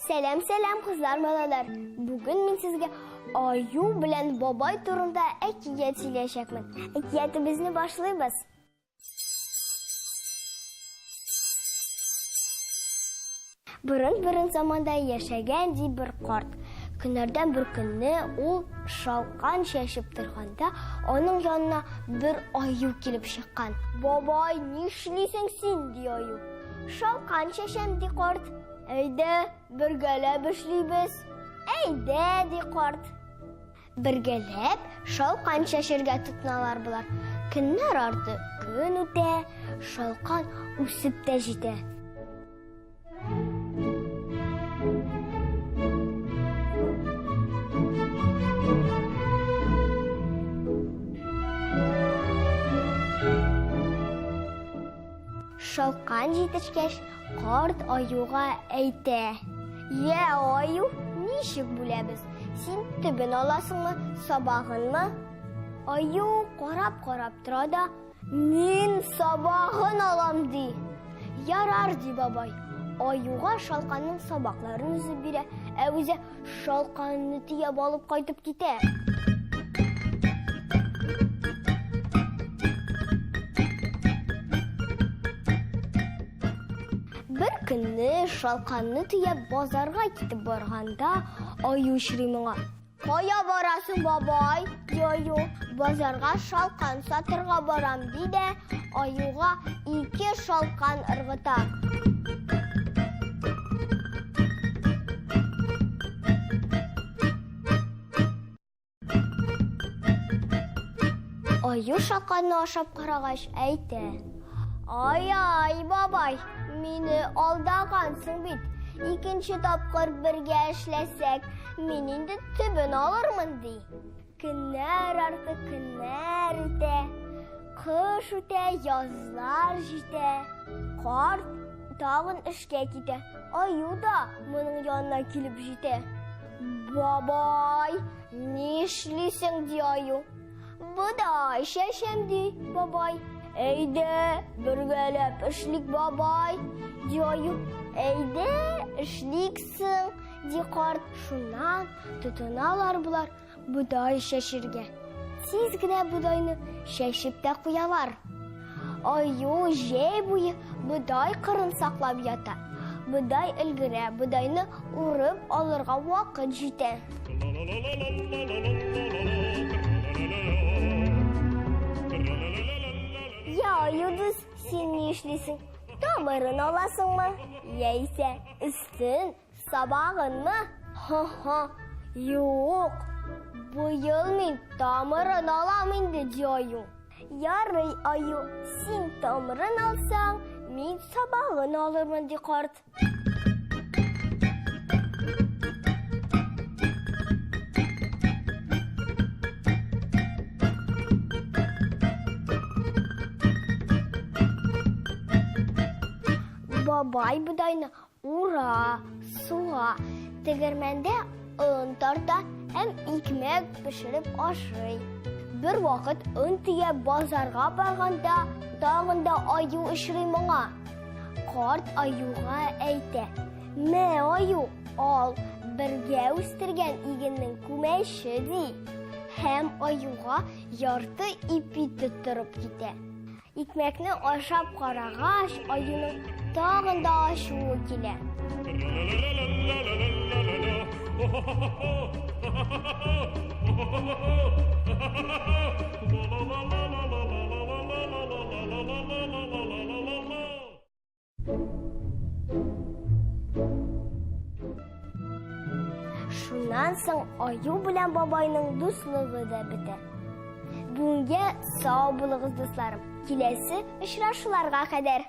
Сәлам, сәлам, кызлар, малайлар. Бүген мин сезгә аю белән бабай турында әкият сөйләячәкмен. Әкиятебезне башлыйбыз. Борын-борын заманда яшәгән ди бер карт. Көннәрдән бер көнне ул шалкан чәчеп торганда, аның янына бер аю килеп чыккан. Бабай, нишлисең син? ди аю. Шалкан чәчәм, ди карт. Әйдә, бергәләп эшлибез. Әйдә, ди карт. Бергәләп шалкан чәчергә тотыналар болар. Көннәр арты көн үтә, шалкан үсеп тә җитә. Шалкан җитешкәч, карт аюга әйтә. Йә, аю, ничек бүләбез? Син төбен аласыңмы, сабагынмы? Аю карап-карап тора да, мин сабагын алам, ди. Ярар, ди бабай. Аюга шалканның сабакларын өзеп бирә, ә үзе шалканны төяп алып кайтып китә. Бер көнне шалканны төяп базарга китеп барганда аю очрый моңа. Кая барасың, бабай? ди аю. Базарга шалкан сатырга барам, ди дә аюга ике шалкан ыргыта. Аю шаканы ашап карагач әйтә. Ай-ай, бабай, мине алдагансың бит. Икенче тапкыр бергә эшләсәк, мин инде төбен алырмын, ди. Көннәр арты көннәр үтә. Кыш үтә, язлар җитә. Карт тагын эшкә китә. Аю да моның янына килеп җитә. Бабай, нишлисең, ди аю. Бодай чәчәм, ди бабай. Әйдә, бергәләп эшлик, бабай, ди аю. Әйдә, эшлик соң, ди карт. Шуннан тотыналар болар бодай чәчергә. Тиз генә бодайны чәчеп тә куялар. Аю җәй буе бодай кырын саклап ята. Бодай өлгерә, бодайны урып алырга вакыт җитә. Я, аю дус, син ни эшлисең? Тамырын аласыңмы? Яисә өстен Сабагынмы? Ха-ха, юк. Быел мин тамырын алам инде, ди аю. Ярый, аю, син тамырын алсаң, мин сабагын алырмын, ди карт. Бабай бодайны Ура, суга, тегермәндә он тарта һәм икмәк пешереп ашый. Бер вакыт он төяп базарга барганда тагын да аю очрый моңа. Карт аюга әйтә: "Мә, аю, ал, бергә үстергән игеннең күмәче", ди. Һәм аюга ярты ипи тоттырып китә. Икмәкне ашап карагач, аюның тагын да ачуы килә. Шуннан соң аю белән бабайның дуслыгы да бетә. Бүгенгә сау булыгыз, дусларым. Киләсе очрашуларга кадәр.